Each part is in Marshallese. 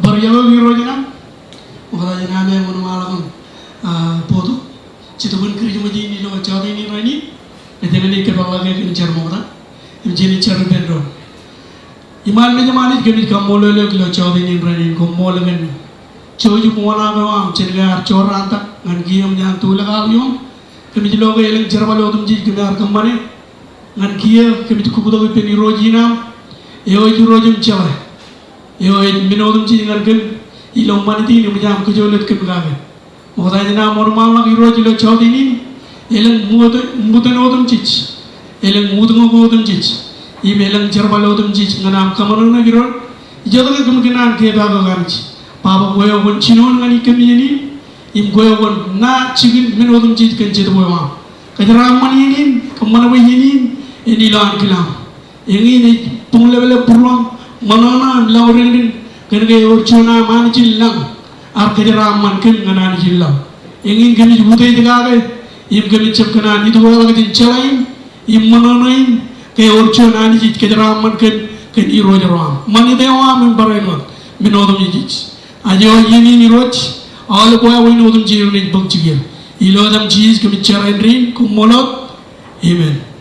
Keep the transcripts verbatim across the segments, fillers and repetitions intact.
Bar eḷọk Irooj in aṃ. Ṃokta jān aṃ wōnṃaanḷọk im, ah, bōktok jetōb in Kūrijṃōj in ilo jọteen in rainin. Ej eñin ej kōpeḷḷọk kōn jar ṃokta im jenaaj jar ippān doon. Iṃaan Anij, Anij, kōmij kaṃṃoolol eok ilo jọteen in rainin, koṃṃool kōn jouj im oṇaak eo aṃ jān ke ear jorrāān tok ñan kiiō im ñan tulōk eo aṃ. Kōmij lo ke elōñ jerbal otemjej kōm ar kōṃṃane ñan kiiō. Kōmij kukkutak ippān Irooj in aṃ eo ej Irooj im jeḷā, eo ej men otemjej ñan kōm ilo ṃanit in im ej aṃ kōjool wōt kōm kake. Ṃokta jān aṃ wōnṃaanḷọk Irooj ilo jọteen in, elōñ ṃute-, ṃuten otemjej, elōñ utñōk otemjej, im elōñ jerbal otemjej ñan aṃ kōṃṃan ṇe Irooj. Ijoke kōm kōṇaan kepaak eok Anij, bwe kwe kwōn jinoin ñan kōm iien in, im kwe kwōn ṇa jikin men otemjej kōn Jetōb eo aṃ. Kōjeraaṃṃan iien in, kōṃṃan bwe iien in en ilo ankilaaṃ. Eñin ej buñlepḷep būruōṃ, ṃōṇōṇō im lañ otemjej kōn ke ewōr juon aṃ Anij in lañ, ear kōjeraaṃṃan kōm ñan Anij in lañ. Eñin kōmij utiej kake, im kōmij jab kōṇaan itok ḷọk jān jeḷā in im ṃōṇōṇō in, ke ewōr juon Anij ej kōjeraaṃṃan kōm kōn Irooj ro aṃ. Ṃanit eo aṃ im barāinwōt men otemjej. Ajo iien in Irooj, aolep wāween otemjej renaaj bōk jikier. Ilo etaṃ Jisōs kōmij jar āindein, koṃṃool wōt. Amen.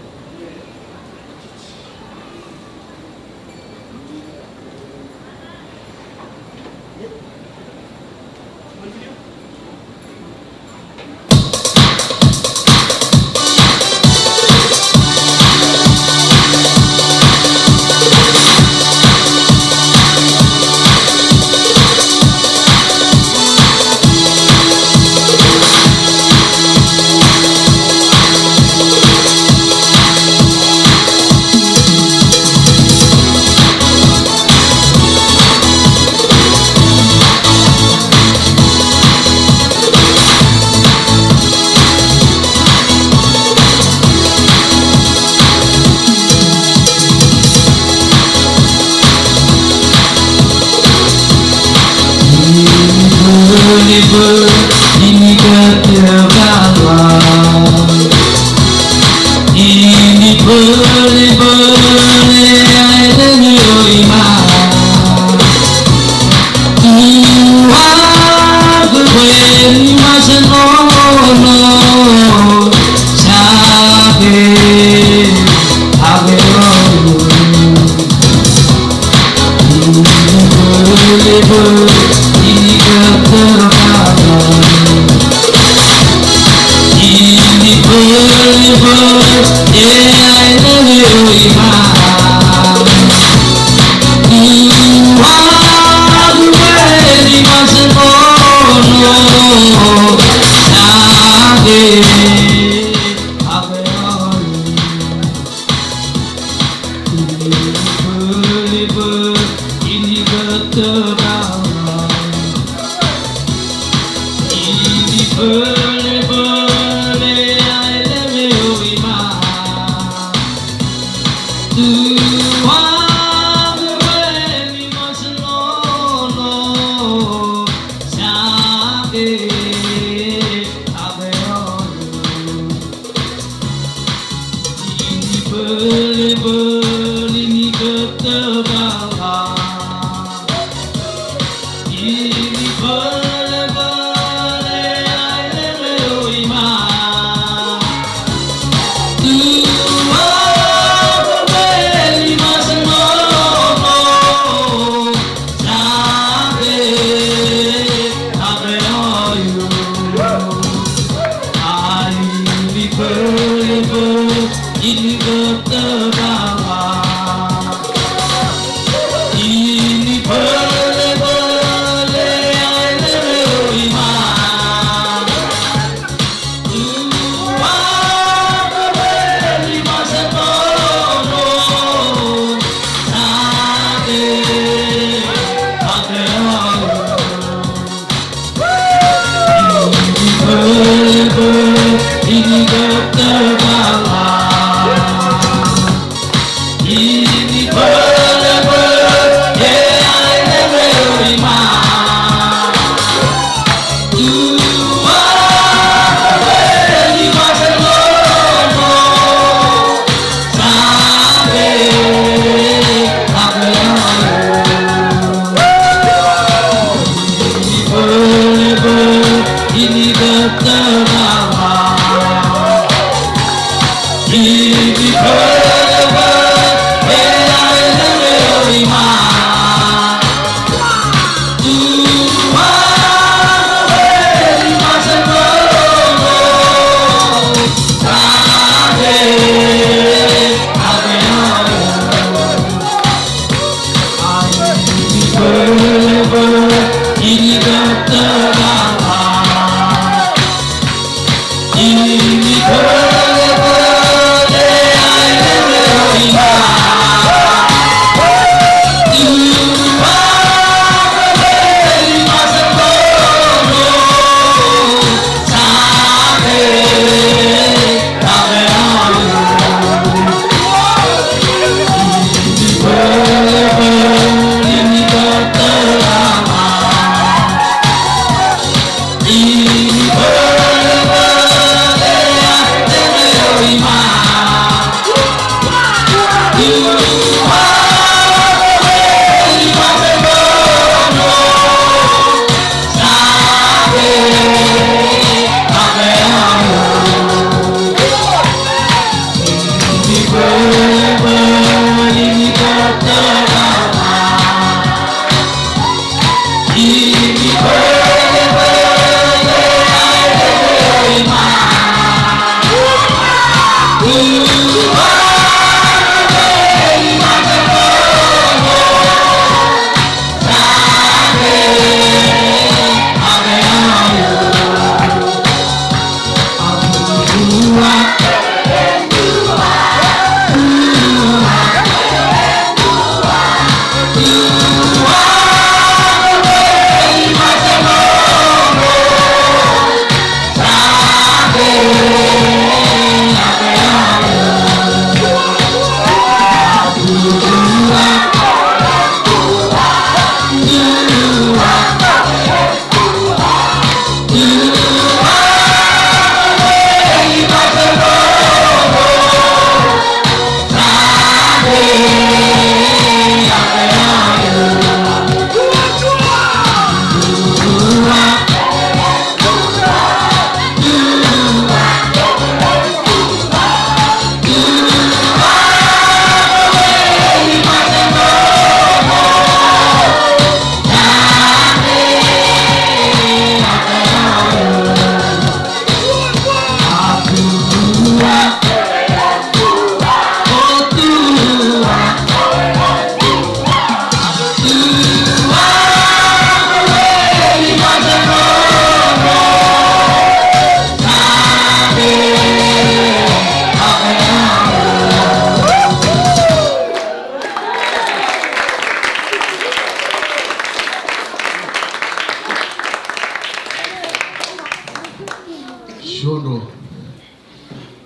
Juon ro.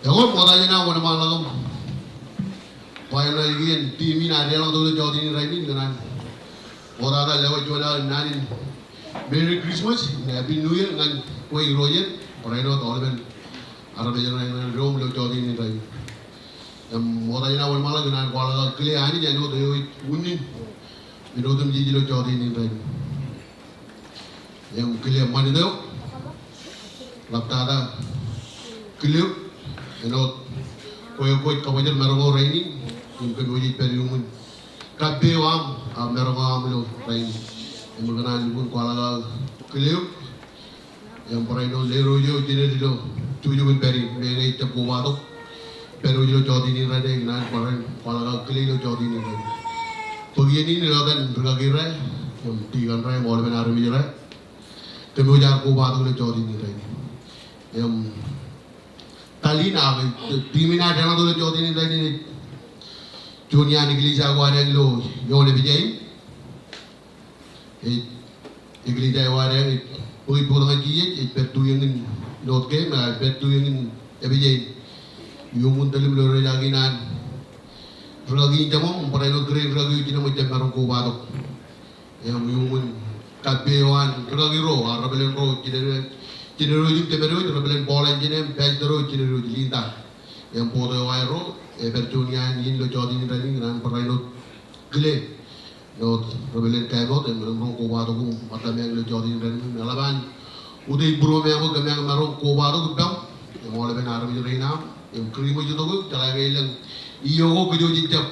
Eḷap ṃokta jān aō wōnṃaanḷọk im ba ṇe ikijjien team in ad deḷọñ tok ilo jọteen in rainin ñan an ṃoktata lewōj juon aō naan in Merry Christmas and Happy New Year ñan kwe irooj in, barāinwōt aolepen armej ro ñan doon ilo jọteen in rainin. Im ṃokta jān aō wōnṃaanḷọk ñan an kwaḷọk aō kile Anij āinwōt eo ej unin men otemjej ilo jọteen in rainin. Im kile ṃanit eo, ḷaptata kile eo, āinwōt kwe kwōj kabōjrak maroñ eo rainin, im kōm wōj pād iuṃwin kappok eo aṃ, a, maroñ eo aṃ ilo rainin. Im ikōṇaan lukkuun kwaḷọk aō kile eo, im barāinwōt lerooj eo jined ilo jukjuk in pād in, men eo ejjab kobatok, pād wōj ilo jọteen in rainin, ikōṇaan barāinwōt kwaḷọk aō kile ilo jọteen in rainin. Bōk iien in ilo etan rūkaki ro, im dikon ro, im aolepen armej ro. Kōm wōj ar kobatok ilo jọteen in rainin. Im, tallin ak, team in ad eṇ ilo jọteen in rainin, juon iaan eklejia ko ad eṇ ilo eoon epija in. Ej, eklejia eo ad eṇ ej bōk bōktok ñan Jisōs, ej pād tu eñin North Camp, a, ej pād tu eñin epija in. Iuṃwin tōl im ḷoor eo ejja kōṇaan rūkaki in jeṃḷọk, barāinwōt kōrā in rūkaki eo jined ṃōk jab maroñ kobatok. Im iuṃwin kappok eo an rūkaki ro, a, rebōlen ro, jined, jined eo, jined eo, rebōlen Paul im jined, pastor eo, jined eo, Linda. Im board eo aerro, ej pād juon iaan in ilo jọteen in rainin, ikōṇaan barāinwōt kile. Āinwōt rebōlen kappok eo, im roñ kobatok im ṃōttaṃ eañ ilo jọteen in rainin, im eḷap an utiej būruōm eo bwe kōm maroñ kobatok ippaṃ, im aolepen armej rein aṃ, im kūr ṃōj itok, jeḷā ke elōñ iiō ko kōj wōj jejjab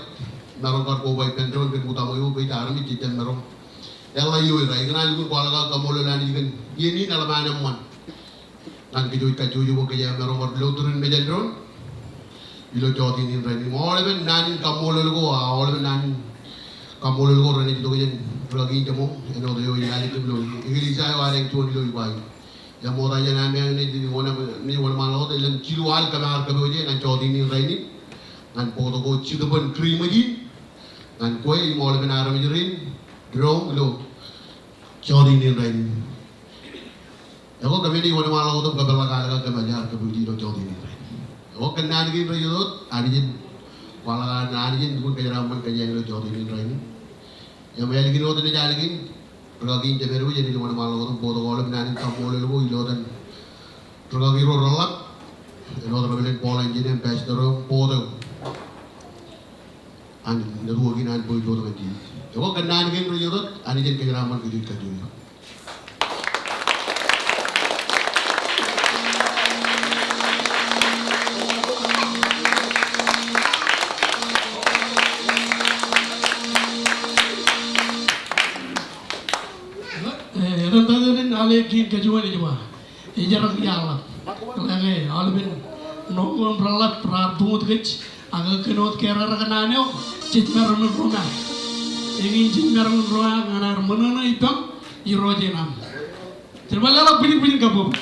maroñ kar koba ippān doon, kōn ṃōttaṃ eo, kōj armej jejjab maroñ eḷḷā iiō eo. Ikōṇaan lukkuun kwaḷọk aō kaṃṃoolol Anij kōn iien in eḷap an eṃṃan ñan kōj wōj kajjojo bwe kōj maroñ kar lo tūrin mejān doon ilo jọteen in rainin. Aolepen naan in kaṃṃoolol ko, a, aolepen naan in kaṃṃoolol ko renaaj itok jān rūkaki in jeṃḷọk, āinwōt eo ej ālikin ilo eklejia eo ad eṇ juon ilo Ibae. Im ṃokta jān ami eañ naaj wōnṃaanḷọk wōt, elōñ jilu al kōm ar kōpooje ñan jọteen in rainin, ñan board ko, jitōbōn kūr ṃōj in, ñan kwe im aolepen armej rein doon ilo jọteen in rainin. Ekwe kōm naaj wōnṃaanḷọk wōt im kōpeḷḷọk aō kōm ar kōpooje ilo jọteen in rainin. Ekwe kōnnaan kein rej itok, Anij en kwaḷọk an Anij en lukkuun kōjeraaṃṃan kōj eañ ilo jọteen in rainin. Im ālikin wōt enaaj ālikin rūkaki in jemād wōj, enaaj wōnṃaanḷọk wōt im board ko aolep naan in kaṃṃoolol ko ilo etan rūkaki ro reḷap, āinwōt rebōlen Paul im jined, pastor eo, board eo an network in an bōjbōd ñan Jisōs. Ekwe kōnnaan kein rej itok, Anij en kōjeraaṃṃan kōj kajjojo. Etan tōl in alen kein kajuon ej ba, ej jar iaḷ ḷọk. Eḷaññe aolepen ṇo ko im reḷap raar tuñut kōj, ak kōn wōt kōrā ro kōn naan eo, jej maroñ in roñak. Eñin jej maroñ in roñak ñan ad ṃōṇōṇō ippaṃ, Irooj eṇ aṃ. Jen bar leḷọk bwijin bwijin kabbokbok.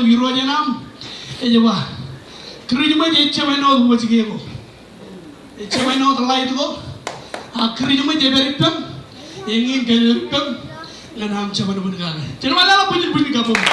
Irooj eṇ aṃ ej ba, Kūrijṃōj ejjab āinwōt wōjke ko. Ejjab āinwōt light ko. A Kūrijṃōj ej pād ippaṃ, eñin kōj pād ippaṃ ñan aṃ jeban bōd kake. Jen bar leḷọk bwijin bwijin kabbokbok.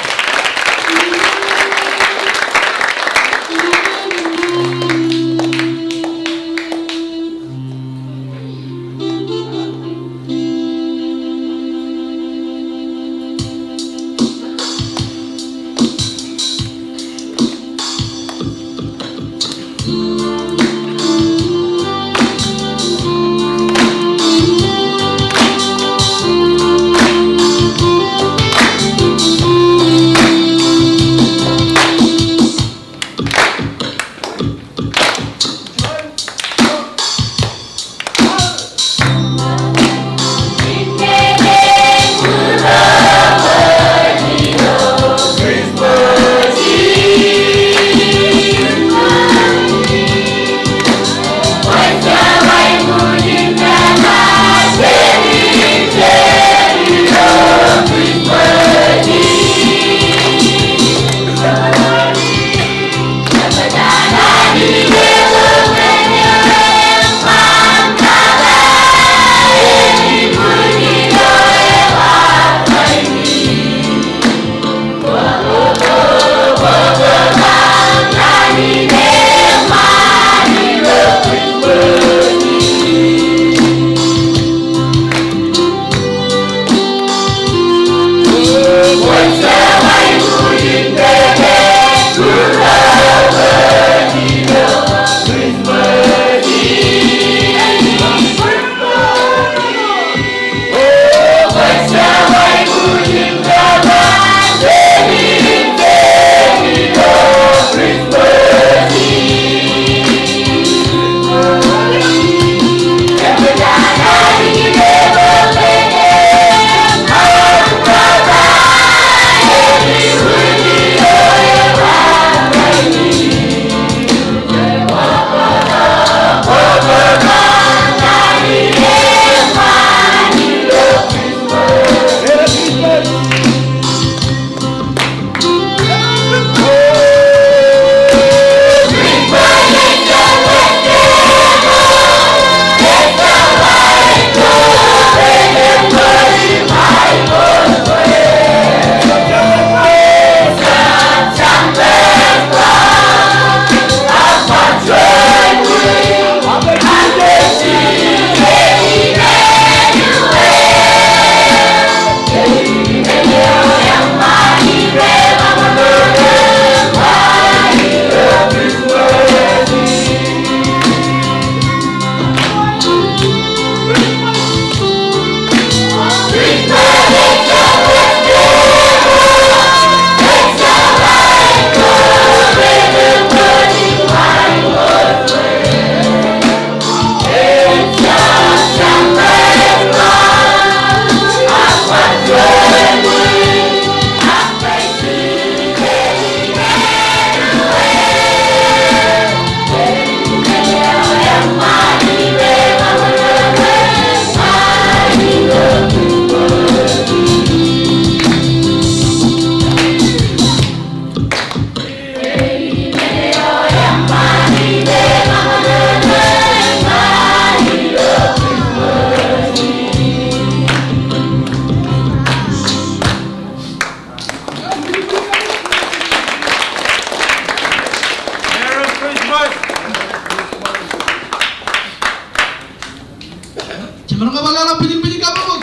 Jemaroñ ke bar leḷọk bwijin bwijin kabbokbok.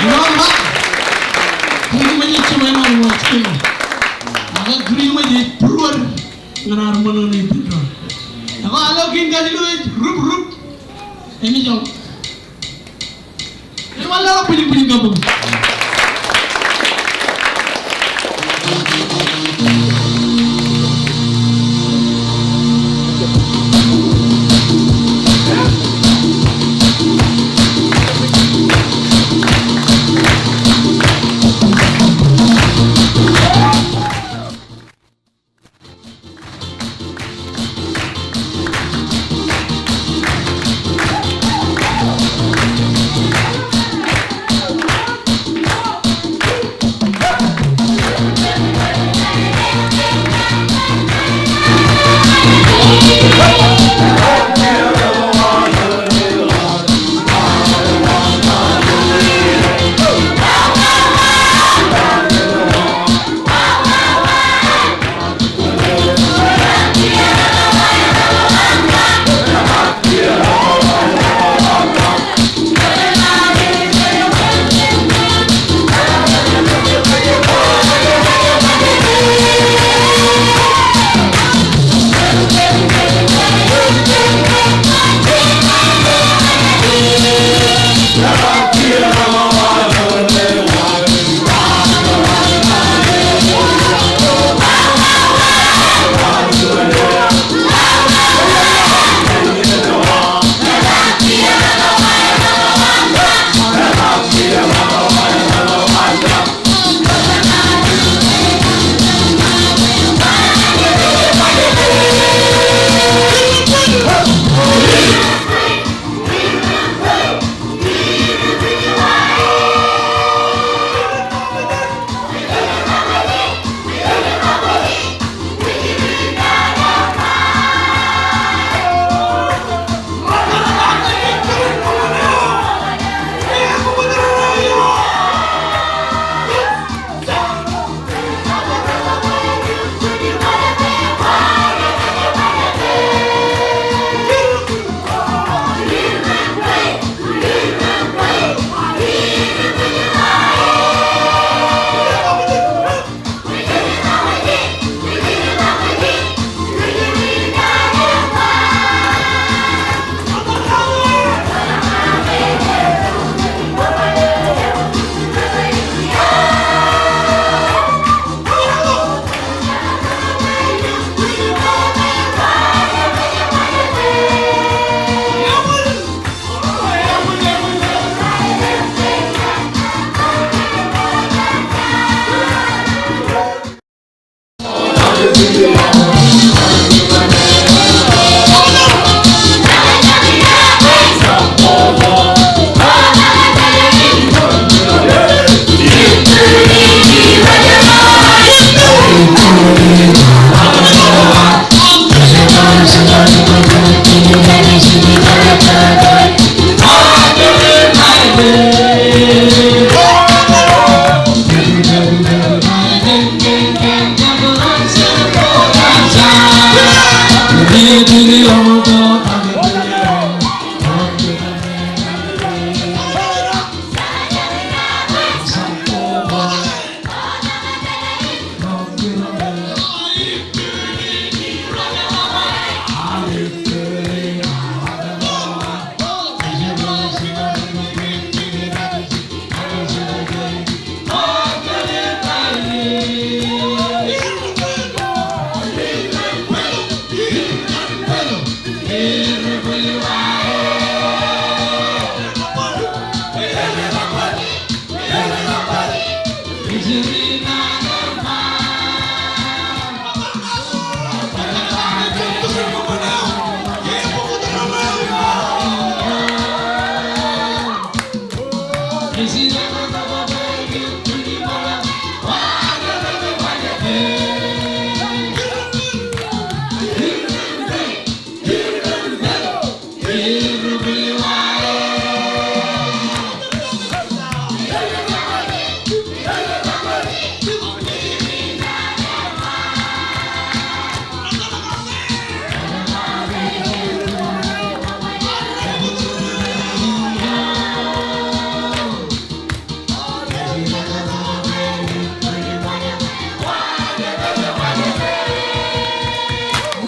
Ilo ṃaan, Kūrijṃōj ejjab āinwōt wōjke ko. Ak Kūrijṃōj ej būruod ñan ad ṃōṇōṇō ippān doon. Ekwe, ilo kein kajjitōk ej rup rup. Emijoḷ.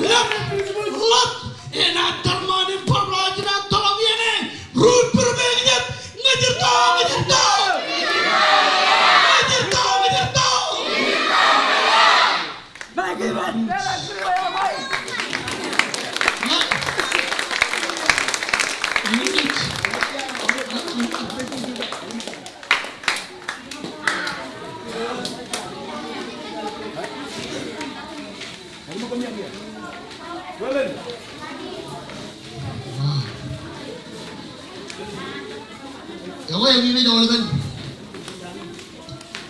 Ḷap, ḷap, enaaj tōl ṃaan im bar ḷọk jān an tọḷọk iien eo. Ruo, bōro, bōro, ñe jet, ñe jet to, ñe jet to. Ñe jet to, ñe jet to. Ekwe, eñin ej aolepen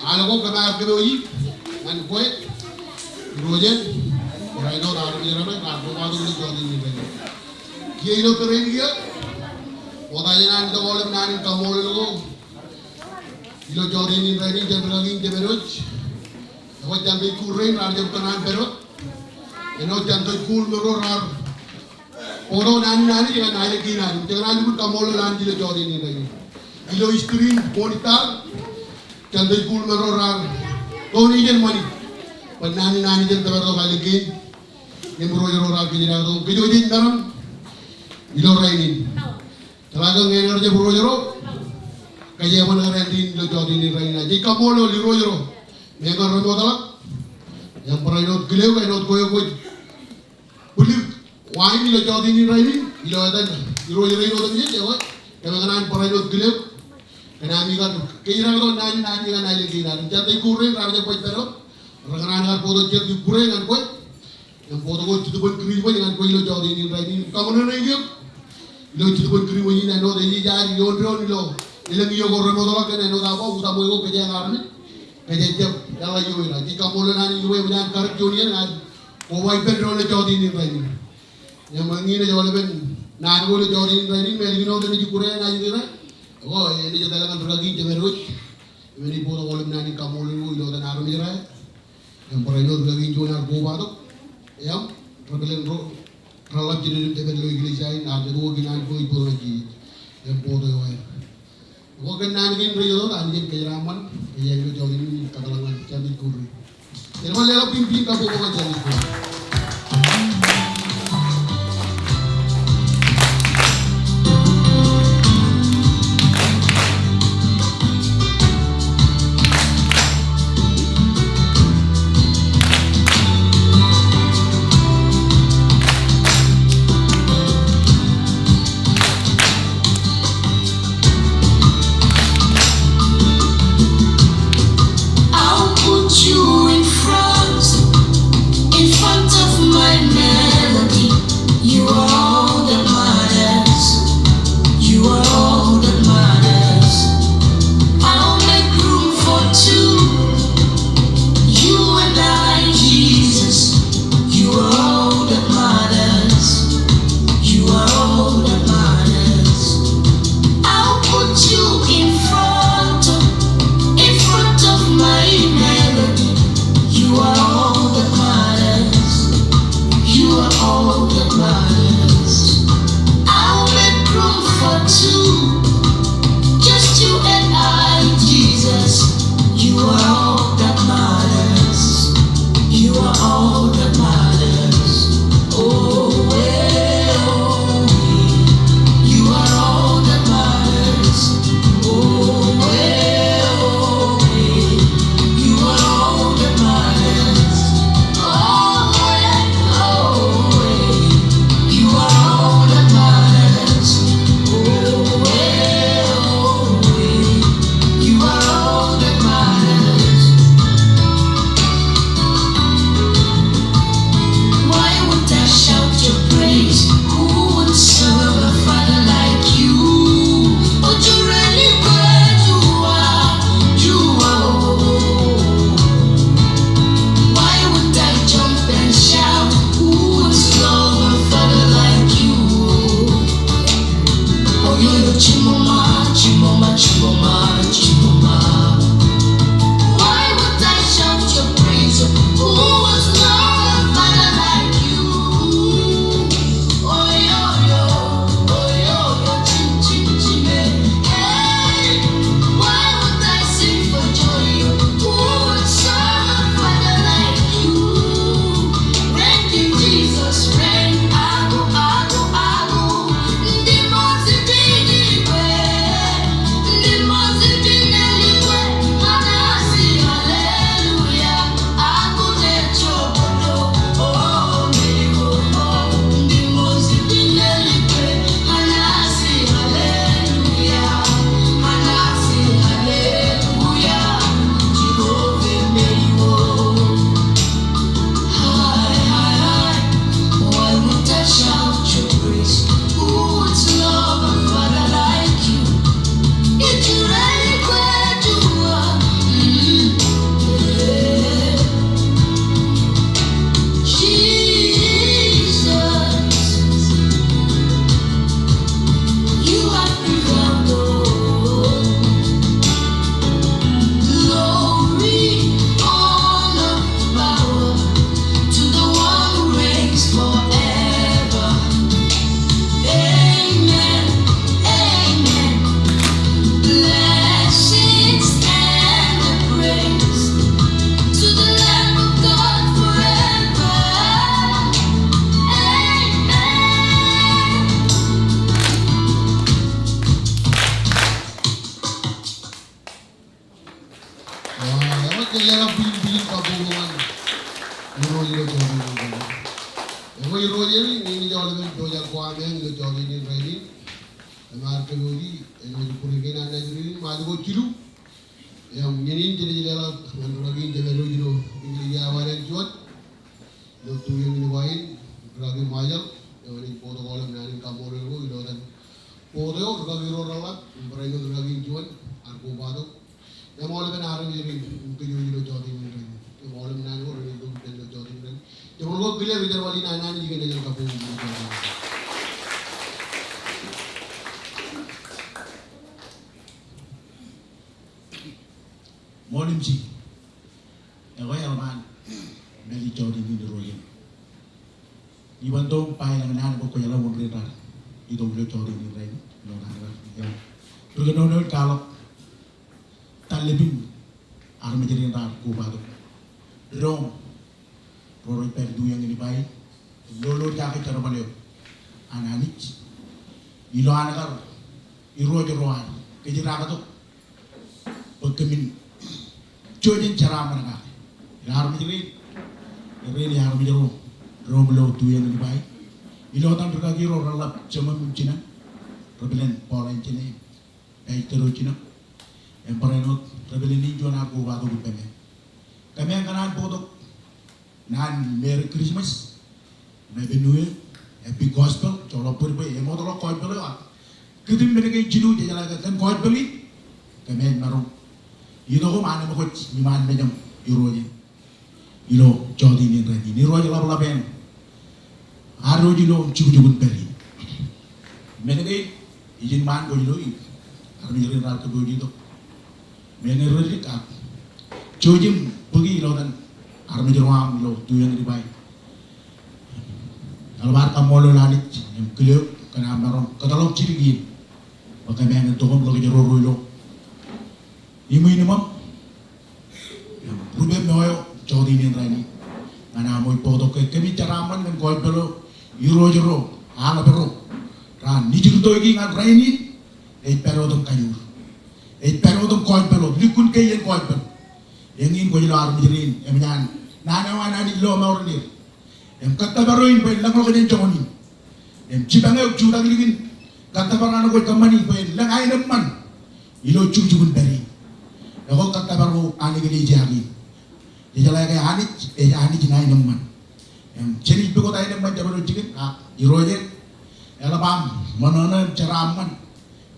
al ko kōm ar kōpooje ñan kwe, Irooj eṇ, barāinwōt armej ro rej kobatok ilo jọteen in rainin. Kiiō ilo tōre in kiiō, ṃokta jān an itok aolep naan in kaṃṃoolol ko ilo jọteen in rainin jān rūkaki in jemedwōj. Ekwe, jān rej kuur rein raar jab kōṇaan pād wōt. Āinwōt jān rej kuur men ro raar bōktok naan in Anij ñan aelōñ kein ad. Im jekōṇaan lukkuun kaṃṃoolol Anij ilo jọteen in rainin. Ilo history in Bonitar, jān rej kuur men ro raar donation ṃani bwe naan in Anij en tōpartok aelōñ kein. Im irooj ro raar kōjatdikdik. Kōj wōj ej meram ilo rainin. Jeḷā ke ñe en kar jab irooj ro, kōjeañ bar kar āindein ilo jọteen in rainin. Jej kaṃṃoolol irooj ro me ñan remootḷọk im barāinwōt kile eok āinwōt kwe kwōj bwilik wa in ilo jọteen in rainin ilo etan irooj rein otemjej. Ekwe, kōm kōṇaan barāinwōt kile eok kōn ami kar kōjatdikdik naan in Anij ñan aelōñ kein ad. Im jān rej kuur rein raar jab baj pād wōt, rekōṇaan kar bōktok jet ikkure ñan kwe. Im bōktok wōt jetōb in Kūrijbōj ñan kwe ilo jọteen in rainin. Kaṃōṇōṇō eok ilo jetōb in Kūrijbōj in āinwōt ej ej ad ioon doon ilo elōñ iiō ko remootḷọk kōn āinwōt aō ba utaṃwe ko kōjeañ armej, kōjeañ jab eḷḷā ioon. Jej kaṃṃoolol Anij ippān eṃōj an karōk juon iien ñan koba ippān doon ilo jọteen in rainin. Im eñin ej aolepen naan ko ilo jọteen in rainin me ālikin wōt enaaj ikkure enaaj ri ro. Ekwe, enaaj etal ñan rūkaki in jemedwōj im enaaj bōktok aolep naan in kaṃṃoolol ko ilo etan armej ro. Im barāinwōt rūkaki in juon ear kobatok. Im rej kilen ro reḷap jined im jepād ilo eklejia in, ak jet ko kōn an bwe ej bōk ñan Jisōs. Im bōktok eo aer. Ekwe, kōn naan kein rej itok, Anij en kōjeraaṃṃan, kōjeañ ilo jọteen in, kōtḷọk ñan Sunday school rein. Jen bar leḷọk bimbi in kabbokbok ñan Sunday school. I'll put you in front, in Irooj ilo jota in rainin. Ekwe irooj eṇ in, in ej aolepen pojak ko ameañ ilo jota in rainin. Im ear kōpooji, ej wōj bwidej kein an naaj riiti, Ṃajeḷ ko jilu. Im iien in jenaaj leḷọk ñan rūkaki in jemād eo ilo Iñlij eo aō alen juon. Ilo tuiōñ in ba in, rūkaki Ṃajeḷ, eo enaaj bōktok aolep naan in kaṃṃoolol ko ilo etan board eo, rūkaki ro reḷap, im barāinwōt rūkaki in juon, an kobatok. Im aolepen armej rein, im kōj ilo jota in rainin. Im aolep naan ko renaaj lo ippān ilo jota in rainin. Jemaroñ kile ri jerbal in an Anij kōn ejjeḷọk kabbokbok ilo jota in. Ṃool im jikin. Ekwe eḷap an mālij jota in irooj eṇ. Iban tok ba elōñ naan bwe kwōjeḷā wōn rein raar itok ilo jota in rainin. Ilo naan eo. Ri kōnono in kwaḷọk. Tallōpin armej rein raar kobatok. Doon. Ro rej pād tuiōñ in ba in. Lolorjake jerbal eo an Anij. Ilo an kar irooj ro ad kōjeraaktok bwe kōmin jouj im jeraaṃṃan kake. Ilo armej rein, rein ej armej ro, ro im ilo tuiōñ in ba in. Ilo etan rūkaki ro reḷap, Jemam im Jinam, Reverend Paul Anthony, Pastor eo Jinam, im barāinwōt Reverend in juon, ak kobatok ippān. Kōmeañ kōṇaan bōktok naan Merry Christmas, Happy New Year, Happy Gospel, joḷọk bōd bwe eṃootḷọk gospel eo ak kūtūṃ men kein jilu, jejeḷā ke kōn gospel in kōmeañ maroñ itok im anemkwōj iṃaan mejaṃ irooj eṇ. Ilo jota in rainin, irooj ḷapḷap eṇ. Ad wōj ilo jukjuk in pād in. Men kein ijin ṃaan kwōj ilo in. Armej rein raar kōpooji tok. Men eo rej dik ak jouj im bōki ilo etan armej ro aṃ ilo tuiōñ in ba in. Eḷap ad kaṃṃoolol Anij im kile eok kōn aṃ maroñ kōtḷọk jidik in bwe kōmeañ en tok im ḷokjro ro ilo iṃwiin iṃōṃ im rupe eo jota in rainin. Ñan aṃ wōj bōktok ke kōmij jeraaṃṃan kōn gospel eo irooj ro, aḷap ro raar nijirtok ijin ñan rainin. Ej pād wōt im kajoor. Ej pād wōt im gospel wōt, lukkuun ke iien gospel. Eñin kwōj lo armej rein, eṃōj an naan eo an Anij lo mour in er. Im kōttōpar eo in bwe en lōñḷọk jān joñan in. Im jipañ eok jutak ilikin kōttōpar eo an kwōj kōṃṃani bwe en lōñ aenōṃṃan ilo jukjuk in pād in. Ekwe kōttōpar eo an eklejia kein. Jejeḷā ke Anij ej Anij in aenōṃṃan. Im jenaaj pukot aenōṃṃan jabdewōt jikin, ak irooj eṇ, eḷap aṃ ṃōṇōṇō im jeraaṃṃan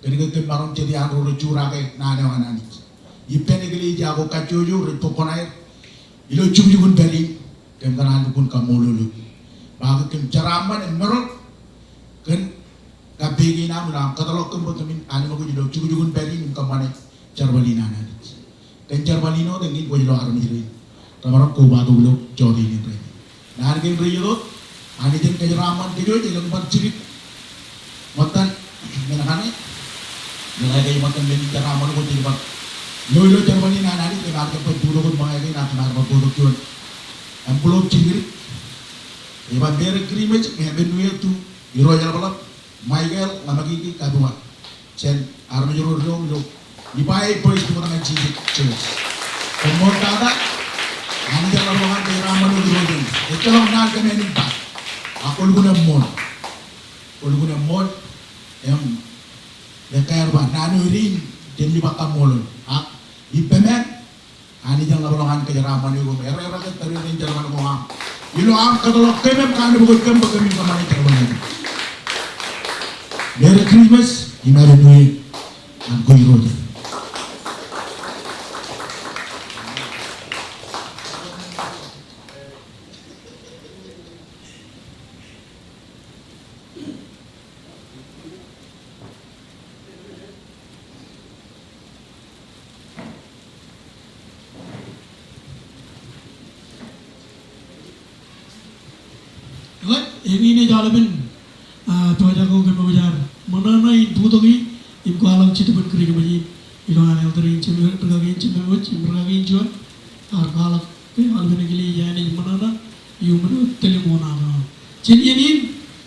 kōn ke kōm maroñ jet iaan ro rej jurake naan eo an Anij. Ippān eklejia ko kajjojo rej bōk koṇaer ilo jukjuk in pād in, kōm kōṇaan lukkuun kaṃṃoolol eok. Ba ke kōm jeraaṃṃan im mour kōn kappān kein aṃ ilo aṃ kōtḷọk kōm bwe kōmin anemkwōj ilo jukjuk in pād in im kōṃṃane jerbal in an Anij. Kōn jerbal in wōt eñin kwōj lo armej rein remaroñ kobatok ilo jota in rainin. Naan kein rej itok, Anij en kōjeraaṃṃan kōj wōj, elōñ bar jidik. Ṃōttan men kaṇe, jeḷā ke ej ṃōttan men in jeraaṃṃan ko jej bar lo ilo jerbal in an Anij, kōm ar jab bōktok ṃōñā kein, ak kōm ar bar bōktok juon envelope jilkindik. Ej ba Merry Christmas, Happy New Year to irooj ḷapḷap Michael Ḷamakiki Katua. Jān armej ro doon ilo Nebai First Baptist Church. Koṃṃool tata, Anij eḷapḷọk an kōjeraaṃṃan eok irooj eṇ. Ejjeḷọk naan kōmeañ in ba. Ak kwōlukkuun eṃṃool. Kwōlukkuun eṃṃool. Im ekkā ear ba naan eo ej in, jen jab kaṃṃoolol. Ak ippān Anij en ḷapḷọk an kōjeraaṃṃan eok im errā ke tōre in jerbal ko aṃ ilo aṃ kōtḷọk kōm im kanooj kōm bwe kōmin kōṃṃane jerbal in. Merry Christmas im Happy New Year ñan kwe irooj. Eñin ej aolepen, ah, pojak ko kōm wōj ad ṃōṇōṇō in bōktok e im kwaḷọk Jetōb in Kūrijṃōj in ilo an elder in jemem, rūkaki in jememwōj im rūkaki in juon, ak kwaḷọk ke aolepen eklejia in ej ṃōṇōṇō iuṃwin wōt tōl im oṇaoṇaoṇ. Jān iien in,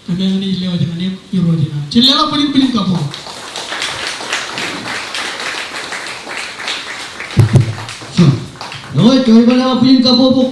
kōmeañ in ej lewōj ñan eok irooj in aṃ. Jen leḷọk bwijin, bwijin kabbokbok. Sure. Lewōj, jen leḷọk bwijin kabbokbok.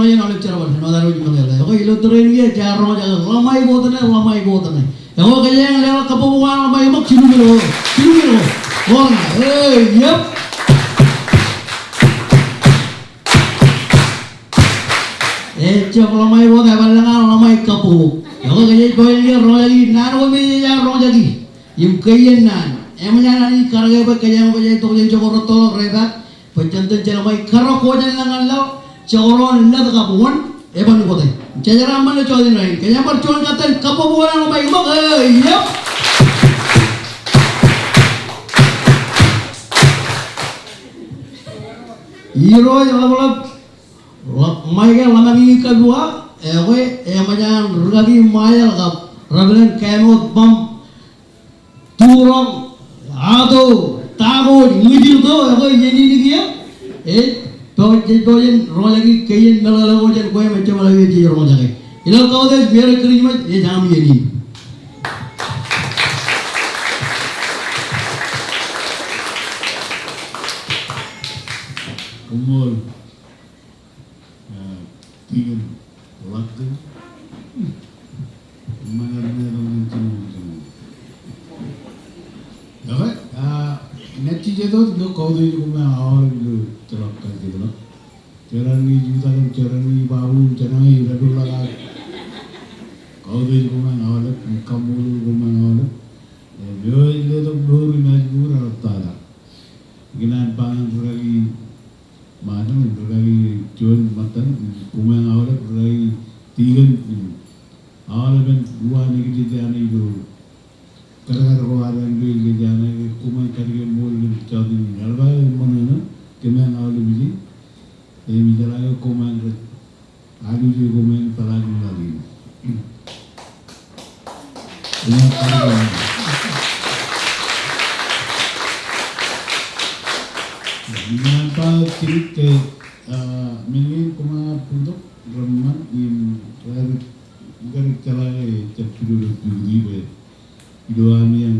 ḷōmṇak in aolep jerbal, āinwōt ad wōj meḷeḷe. Ekwe ilo tōre in kiiō, jaar roñjake, Ḷōṃae Bōtne, Ḷōṃae Bōtne. Ekwe kōjeañ leḷọk kabbokbok an Ḷōṃae ṃōk, jilu kiil ko, jilu kiil ko. Ḷōṃae, e, yep. Ejjab Ḷōṃae Bōtne, ebar lōñ an Ḷōṃae Kabbokbok. Ekwe kōjeañ bōlen kiiō roñjake naan ko me jej roñjake. Im ke iien naan, eṃōj an Anij karōke bwe kōjeañ, kōjeañ tok jān jokwe rūttoḷọk repaak, bwe jen itōn jeḷā ṃae karōk ko jān lañ ñan laḷ, jokwe ro ḷet kab wōn, eban kōte. Jejeraṃṃan ilo jota in rainin. Kōjeañ bar juon katten kabbokbok an Ḷōṃae ṃōk, e, yep. Irooj ḷapḷap, ḷap, Michael Ḷōṃañi Kabua, ekwe, eṃōj an rūkaki Ṃajeḷ kab Reverend Kemot Bam, Turoñ, Ato, Takooj, Ṃwijirto, ekwe iien in kiiō, ej, pojak, jej pojak in roñjake ke iien meḷeḷe ko jān kwe im ejjeḷọk eo jej roñjake. Ilo kautiej, Merry Christmas, ej aṃ iien in. Koṃṃool. Ah, Tikōn Ḷakko. Ṃōñā ṇe tok ñan jiṃṃōn jiṃṃōn. Ekwe, ah, ña jijet wōt ilo kautiej ko me aolep ilo ejjeḷọk kalijekḷọk. Jorrāān ñe ej utak im jorrāān ñe ej babu im jorrāān ñe ej repeḷḷọk ak kautiej ko me aolep im kaṃṃoolol ko me aolep. Im eo ej letok mour im ej mour eḷaptata. Ikōṇaan ba ñan rūkaki Ṃajeḷ im rūkaki juon ṃōttan, im koṃeañ aolep rūkaki Tikōn, im aolepen uwaan eklejia ṇe ilo kadkad ko ad ilo eklejia ṇe, ke koṃeañ kar kaṃṃoolol im jota in eḷap aō eṃṃan ṇe, kōmeañ aolep ijin, im ijeḷā ke koṃeañ rej aluje koṃeañ peḷaakin laḷ in. Koṃeañ kar kaṃṃoolol. Im ña ba jidik ke, ah, men kein koṃeañ ar bōktok reṃṃan im rej, rej jeḷā ke ejjab pidodo bōktok bwe ilo ami en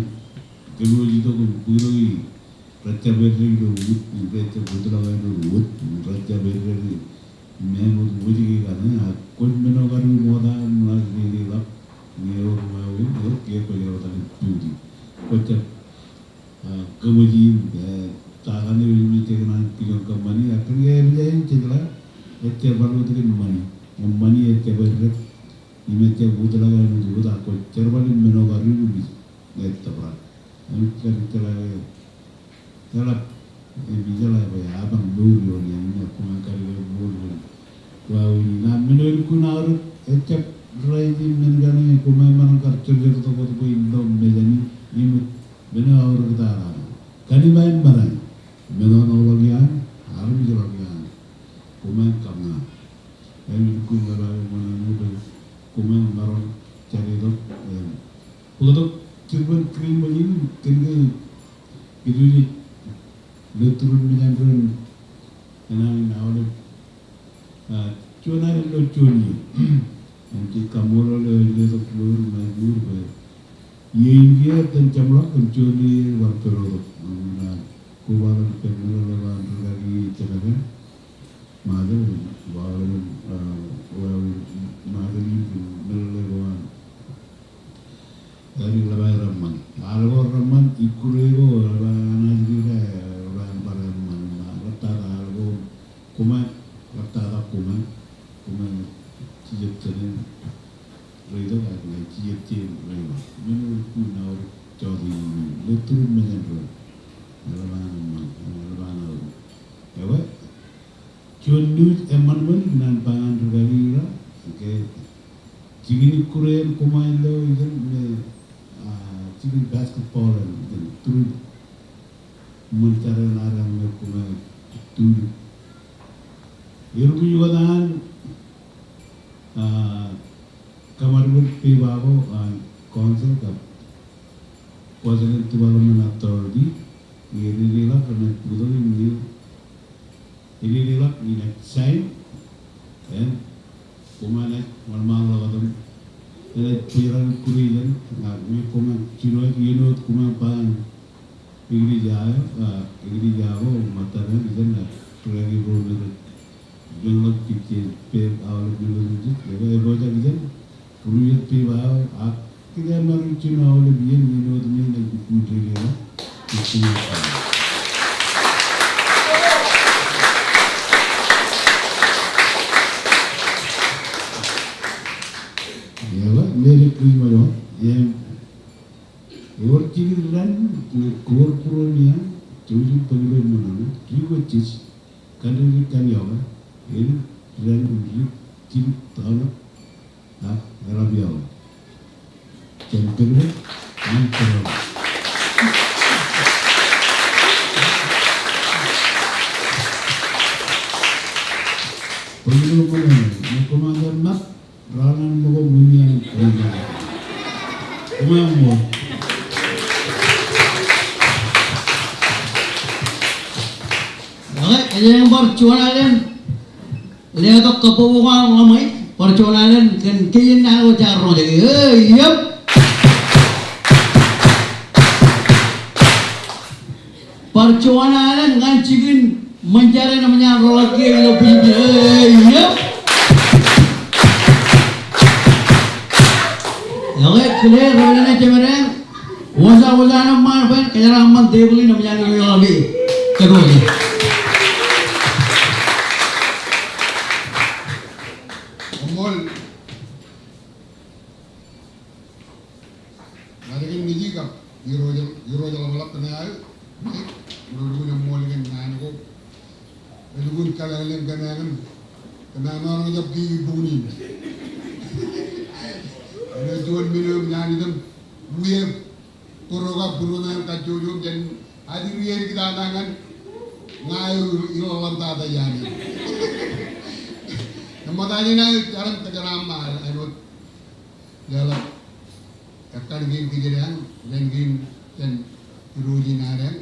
kōnooj itok im bōktok in rejjab eddek ilo wōt, im rejjab wōtlọk ilo wōt, im rejjab eddek im āinwōt wōjke kaṇe, ak kwōj men eo kar ṃokta im ḷak dedeḷọk ñe ewōr wāween, ewōr ke kwōj eḷap aō duty. Kwōjjab, ah, kōṃōj in, eh, tata ṇe eo im ej kōṇaan kijoñ kōṃṃani, ak kōn ke epija in jejeḷā, ejjerbal wōt kōn ṃani. Im ṃani ejjab eddek, im ejjab wōtlọk āinwōt wōt, ak kwōj jerbal im men eo kar iuṃwin ej tōprak. Im ij kar jeḷā ke eḷap, im ijeḷā bwe eban mour eo ṇe, im koṃeañ kar kaṃṃoolol wāween in. Ak men eo eḷukkuun aorōk, ejjab rainin men kaṇe, koṃeañ maroñ kar jorjortok wōt bwe in lo mejān in, im men eo aorōktata. Kōn iba in maroñ, men eo ṇoḷọk iaan, armej ḷọk iaan, koṃeañ kōṃṃan. Im eḷukkuun kōpake ṃōṇōṇō bwe koṃeañ maroñ jaritok, im bōktok jibban Christmas in, kōn ke kōj wōj ilo turun mejān doon, enañin aolep, ah, juon ad ilo juon iiō. Im jej kaṃṃoolol eo ej letok mour im ej mour bwe iiō in kiiō etan jeṃḷọk im juon iiō ej bar pedotok. Im ña koba ḷọk pen meḷeḷe ko an rūkaki Jekata Ṃajeḷ, im ba ḷọk, ah, wāween Ṃajeḷ in kōn meḷeḷe ko an Edik ḷap aer eṃṃan. Al ko reṃṃan, ikkure ko ḷap aer enaaj ri ka, ḷap aer bar eṃṃan. Ḷaptata al ko, koṃeañ, ḷaptata koṃeañ, koṃeañ jijet jān eṇ reitok ak ña jijet jān eṇ reitok. Men eo eḷukkuun aorōk jota in ilo turun mejān doon. Ḷap an eṃṃan, ḷap an aorōk. Ekwe, juon news eṃṃan ṃōn, ikōṇaan ba ñan rūkaki ro, ke jikin ikkure eṇ koṃeañ lo ijeṇ me, ah, jikin basketball eṇ ijeṇ, turu. Ṃōn jar eṇ ad eṇ me koṃeañ turu. Erup ijoko an, ah, kōṃadṃōd pepa ko an council kab Kuwajalein Development Authority, ededeḷọk renaaj bōktok im ñe ededeḷọk inaaj sign, im koṃeañ naaj ṃaanḷọk wōt im Ej peran kuri jen, ak mi koṃ jino āinwōt koṃ ba an eklejia eo, a, eklejia ko ṃōttan eo jen, a, ri-kaki ro me rej joñḷọk jikin pād aolep men eo jen, ej pojak jen, ruo jet pād aolep, ak kōj maroñ jino aolep iien āinwōt men ej kūr ri-kaki ro. Ewōr jikin ran, kōwōr būruon iaan, jouj im bōk ilo ṃōṇōṇō, ri-kōjjej, kandidate kaṇ eo, āinwōt ran im ri, jikin tōmak, ak eḷap ioḷ. Jen bōk ilo ṃōṇōṇō. Bōk ilo ṃōṇōṇō, ṃōk kōṃṃan ṃōk, Ranan ṃōko ṃwiin. Kōṃṃan ṃōk. Okay, ej bar juon alen. Letok kabbokbok aō ḷōmṇak, bar juon alen kōn kein naan ko jaar roñjake. Hey, yep. Bar juon alen ñan jikin ṃōn jar in eṃōj an roḷọk kiiō ilo Philippines. Hey, yep. Okay, kile rebelene jemedeañ. Wōsa, wōsa ṇe ṃaan bwe kōjeraaṃṃan tebōḷ in eṃōj an roḷọk kiiō. Kōtō. Koṃṃool. Ḷaddik in nejū kab Irooj, Irooj ḷapḷap kōn aō, ij lukkuun eṃṃool kōn naan ko. Ej lukkuun kōḷḷāḷḷaḷ kōn aō, kōn aō maroñ jab kiiō bukun in. Āinwōt juon men eo eṃōj an item, wūjeḷā, būruon kab būruon an kajjojo im jen adik ri-edik tata ñan ña eo iḷaḷḷaṃ tata iaan in. Eṃṃan ta jān aō, jar im kōjeraaṃṃan āinwōt leḷọk ekkar kein kōjedeañ, ren kein jān Irooj in adeañ.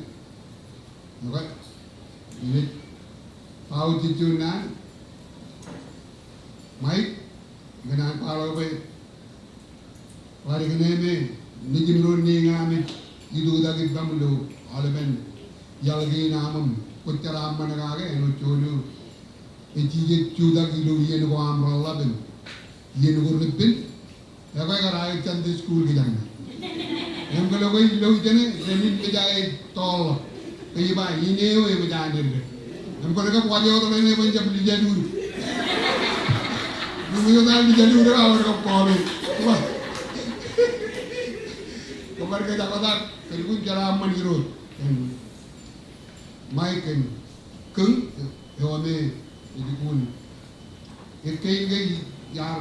Okay. Im ej ba wōt jejjo naan, Mike, ikōṇaan kwaḷọk bwe ḷaddik in eo me nejin ro neñin aṃ ej ituutak ippaṃ ilo aolepen iaḷ kein aṃ im kwōj jeraaṃṃan kake āinwōt juon eo ej jijet jutak ilo iien ko aṃ reḷḷap im iien ko reppen. Ekwe kar aō Sunday school kōjeañ. Im kwōlo ke ilo ijeṇe, ren in mejān ej tọọrḷọk. Ke iba, in eo eṃōj an eddo. Im kwōlo ke waj eo tok ren eban jab lijaludu. Im eo ta lijaludu eo, a wōr kab kọọle. Kōbar ke jakotak, kōn kōn jeraaṃṃan Irooj. Im Mike, im kōn eo me ej lukkuun. Ekkein ke iar,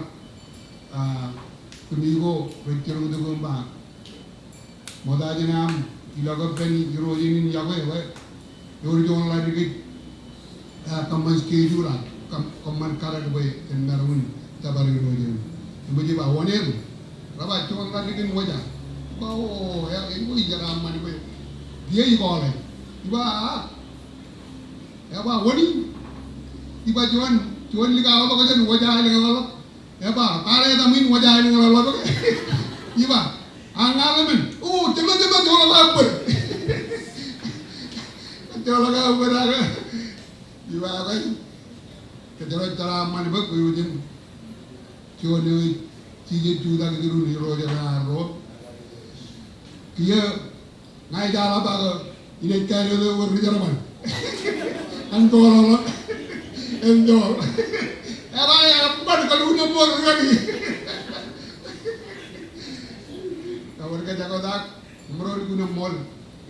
a, kōmij ko rej jiroñtok im ba, ṃokta jān aṃ ilọk ippān Irooj in iọkwe, bwe ewōr juon ḷaddik ej, a, kōṃṃan schedule ak kōm-, kōṃṃan katak bwe jen maroñ in jab bar Irooj in. Im ej ba, wōṇāān, rej ba juon ḷaddik in wōja. Ba, o, e, e, eo ij jeraaṃṃan bwe kiiō ij kọọle. Iba, a, Eba, wōn in? Iba, juon, juon likao tok jān Wōja Aelōñḷapḷap. Eba, bar etaṃ in Wōja Aelōñḷapḷap. Iba, a ña ḷōmṇak. O, jema, jema, joḷọk aō bōd. Joḷọk aō bōd ak. Iba, ekwe. Kōjro jeraaṃṃan bwe kwōj wōj im juon eo ej jijet jutak ijin Irooj eo arro. Kiiō Ña ij eḷap ak inaaj kāālōt ewōr ri jerbal. An toḷọk. En toḷọk. Eba eḷap bar kalukkuun eṃṃool rikaki. Kab ewōr ke jakotak, im rej lukkuun eṃṃool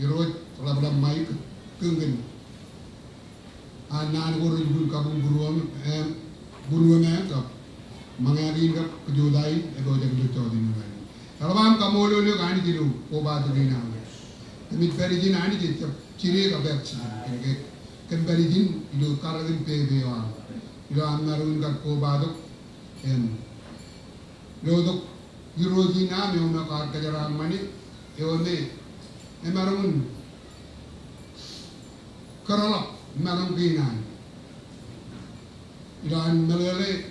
Irooj ḷapḷap Mike kōn kōn An naan ko rej lukkuun kabuñbūruoṃ, em, būruoṃ e kab ṃōñā kein kab kōjota in, epojak ilo jọteen in rainin. Eḷap aṃ kaṃṃoolol eok Anij ilo kobatok in aṃ. Kōmij pād ijin Anij ejjab jide kab epād ijin. Kōn ke kōm pād ijin ilo karreoñ in pepe eo aṃ. Ilo aṃ maroñ in kar kobatok, em, lotok Irooj in aṃ eo me kwaar kōjeraaṃṃane, eo me emaroñ in kōrọọlḷọk maroñ kein an. Ilo an meḷeḷe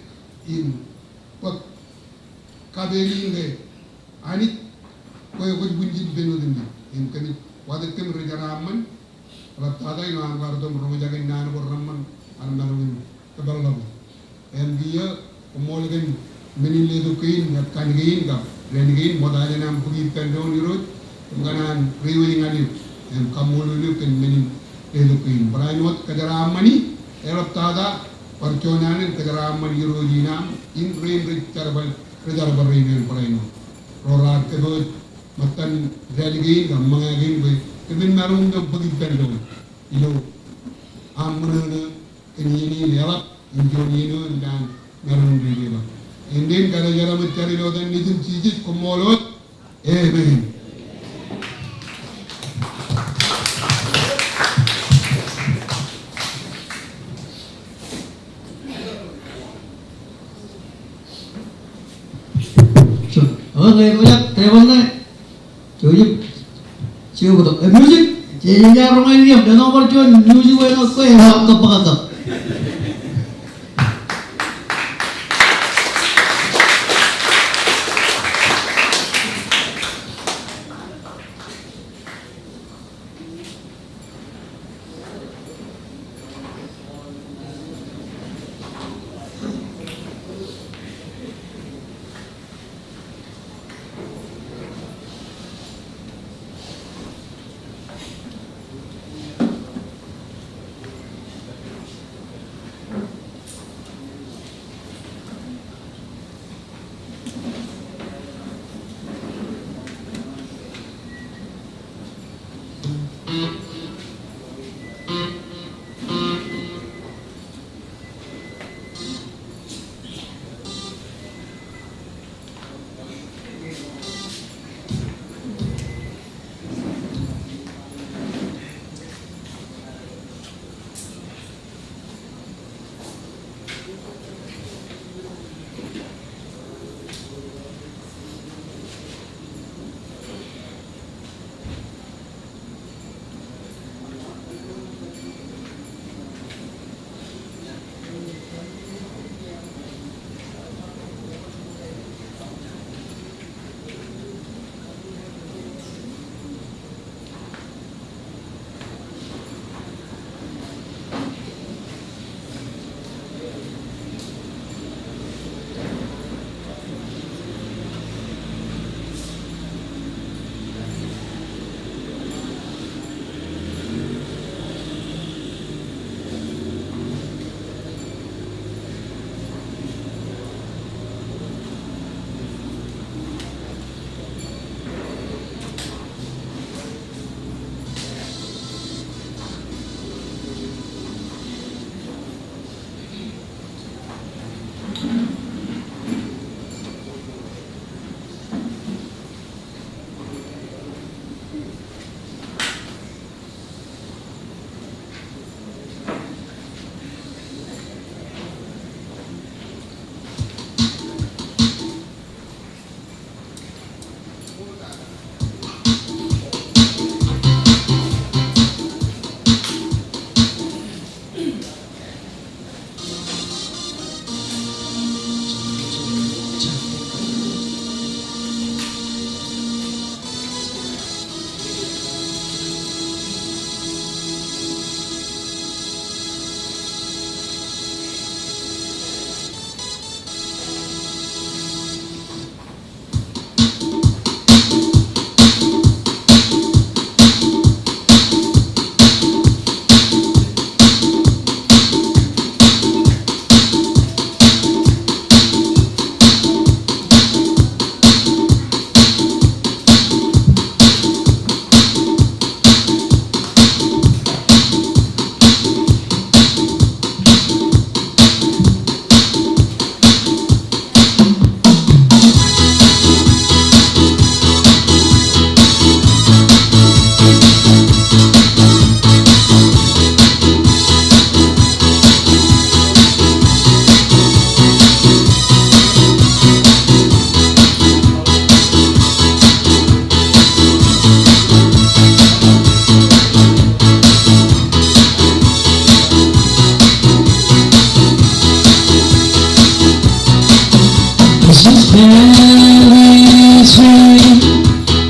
in bōk kapeel in ke Anij, kwe kwōj wūnjin ippān otemjej. Im kōmij wōt kōm ri jeraaṃṃan, eḷaptata ilo an kwaar itok im roñjake naan ko reṃṃan an maroñ in kōpeḷḷọk. Im kiiō, koṃṃool kōn men in letok kein, kab kan kein, kab dān kein, ṃokta jān aṃ bōk ippān doon Irooj, im kōṇaan reiwōj ñan eok, im kaṃṃoolol eok kōn men in letok kein. Barāinwōt kōjeraaṃṃani, eḷaptata, bar juon alen kōjeraaṃṃan Irooj in aṃ, in rein rej jerbal, rej jerbal rein eo barāinwōt. Ro raar kōpooj ṃōttan dān kein, kab ṃōñā kein, bwe kōmin maroñ in bōk ippān doon ilo aṃ ṃōṇōṇō kōn iien in eḷap, im juon iien eo im naan maroñ in dedeḷọk. Āindein kōjeraaṃṃan jar ilo etan Nejūṃ Jisōs, koṃṃool wōt. Amen. Joseph, jejjab roñjake in ippān, āinwōt kwe ear kab kab kab.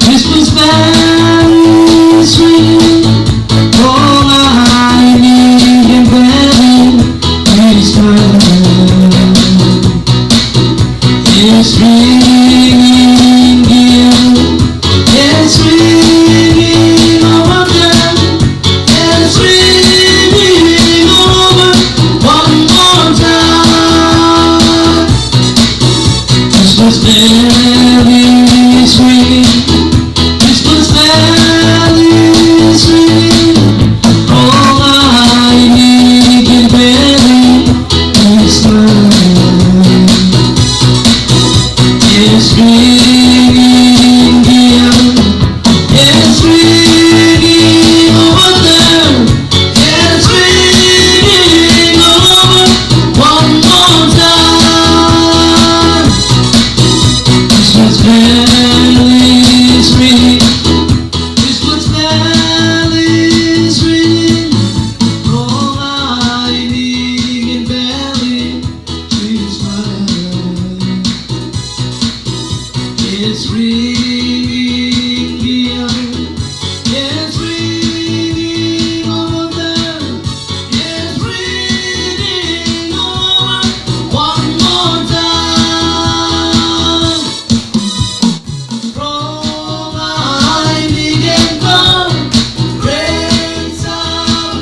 Christmas bells ring, all I need in belly, Christmas bells. It's ringing here, it's ringing over there, it's ringing over one more time. Christmas bell is ringing, Christmas bell is ringing, all I need in belly is love. It's ringing here, it's ringing over there, it's ringing over one more time. Christmas bell is ringing, Christmas bell is ringing, all I need in belly Christmas. It's ringing here, it's ringing over there, it's ringing over one more time. Strong I begin to praise the Lord.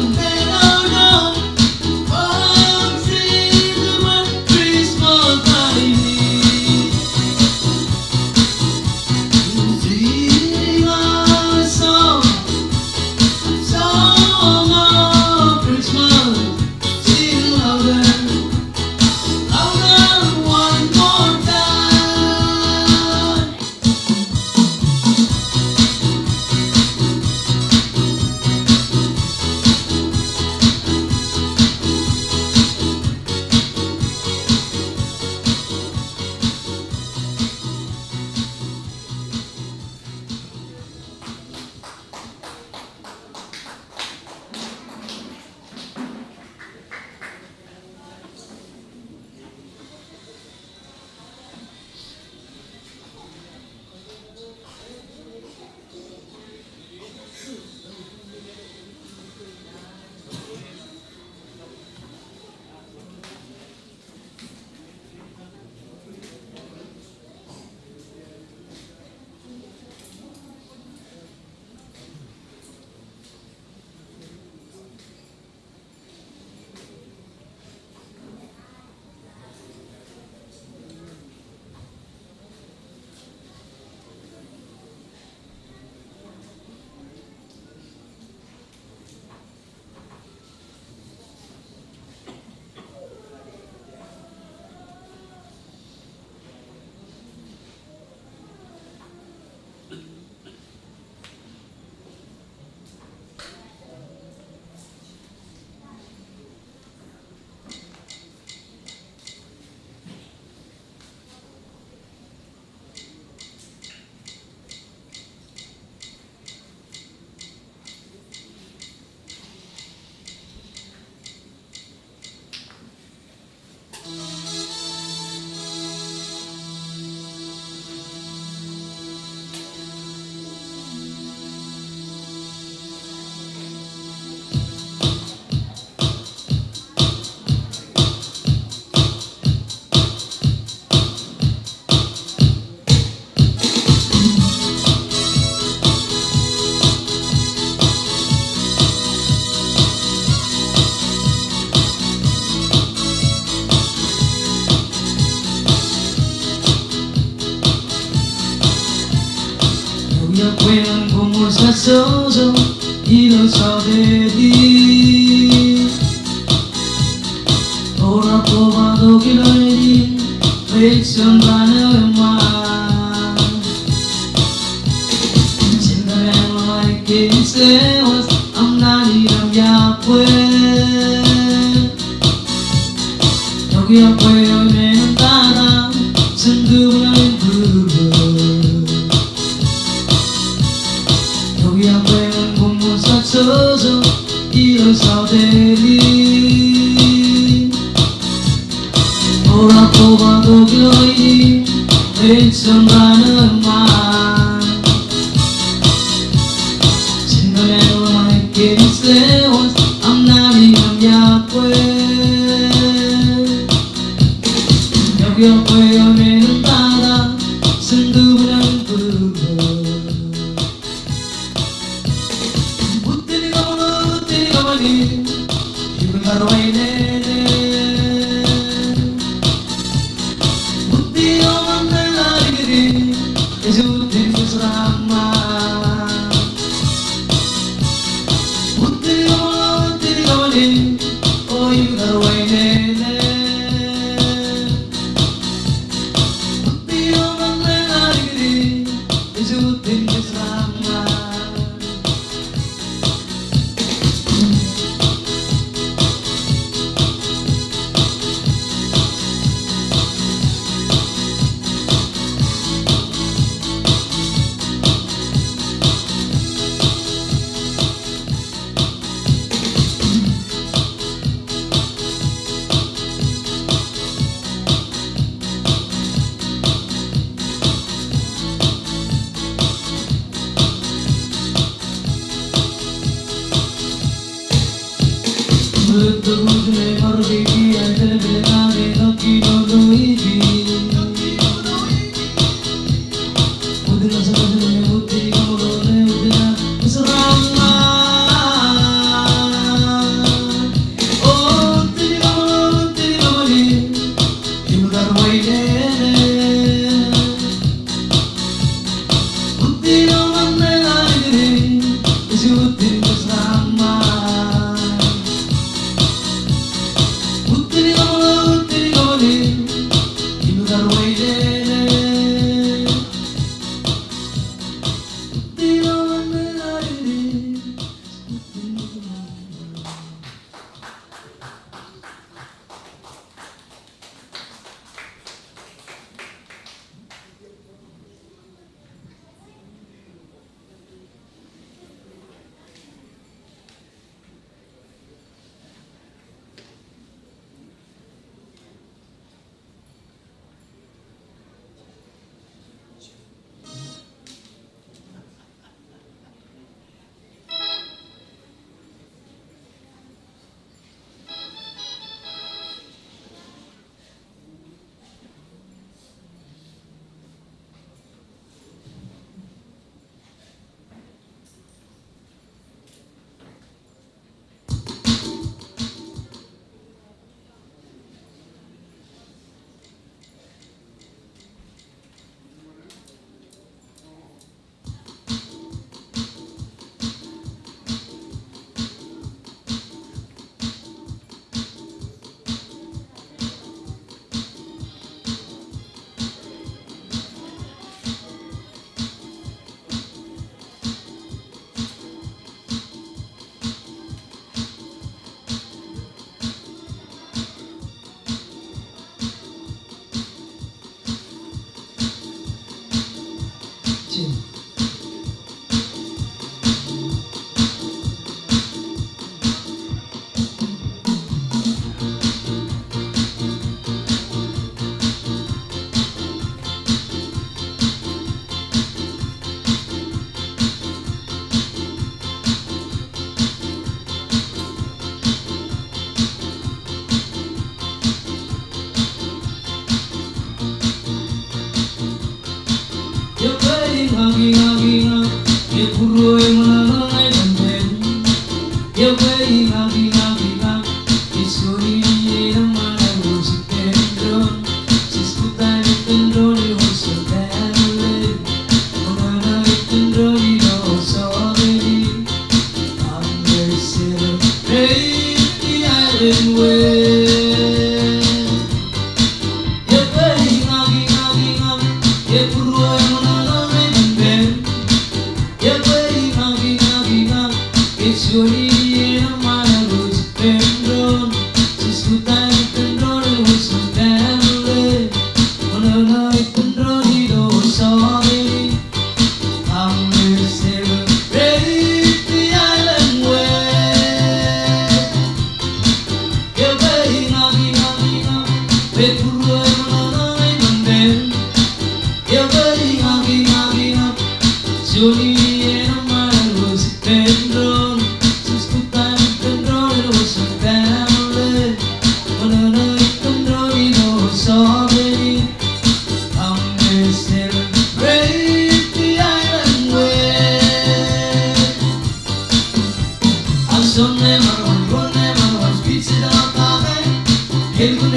Kelkun